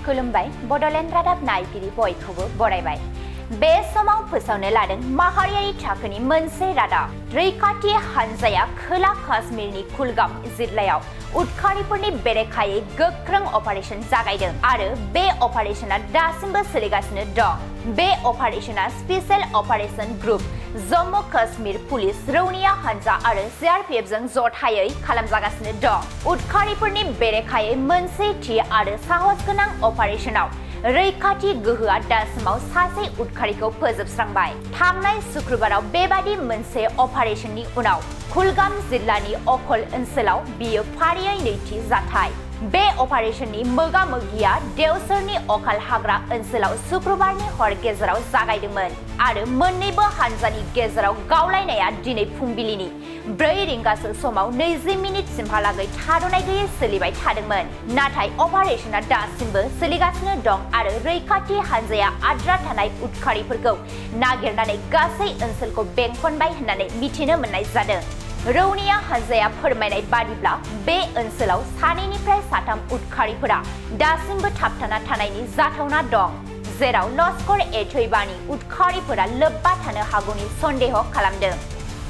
खुलुमबाय बडलेण्ड रादाब नायगिरि बयखौबो बरायबाय। बे समाव फोसावनो लादों माहारियारि थाखोनि मोनसे रादाब। रैखाथि हानजाया खोला काश्मीरनि कुलगाम जिल्लायाव उदखारिफोरनि बेरेखायै गोख्रों अपारेशन जागायदों आरो बे अपारेशना दासिमबो सोलिगासिनो दं। बे अपारेशना special operation group, Jammu Kashmir police, रौनिया हानजा आरो CRPF जों जथायै खालामजागासिनो दं। उदखारिफोरनि बेरेखायै मोनसे थि आरो साहसगोनां अपारेशनाव रैखाथि गोहोआ दासिमाव सासे उदखारिखौ फोजोबस्रांबाय। थांनाय शुक्रबाराव बेबादि मोनसे अपारेशननि उनाव कुलगाम जिल्लानि अखल ओनसोलाव बियो फारियै नैथि जाथाय। बे अपारेशननि मोगा-मोगिया देवसरनि अखाल हाग्रा ओनसोलाव शुक्रबारनि हर गेजेराव जागायदोंमोन आरो मोन्नैबो हानजानि गेजेराव गावलायनाया दिनै फुंबिलिनि 4 रिंगासो समाव 20 मिनिटसिमहालागै थाद'नाय गैयै सोलिबाय थादोंमोन। नाथाय अपारेशना दासिमबो सोलिगासिनो दं आरो रैखाथि हानजाया आद्रा थानाय उदखारिफोरखौ नागिरनानै गासै ओनसोलखौ बेंखनबाय होननानै मिथिनो मोननाय जादों। रौनिया हानजाया फोरमायनाय बादिब्ला बे ओनसोलाव 2निफ्राय 3 उदखारिफोरा दासिमबो थाबथाना थानायनि जाथावना दं, जेराव लश्कर-ए-तैयबानि उदखारिफोरा लोब्बा थानो हागौनि सन्देह खालामदों।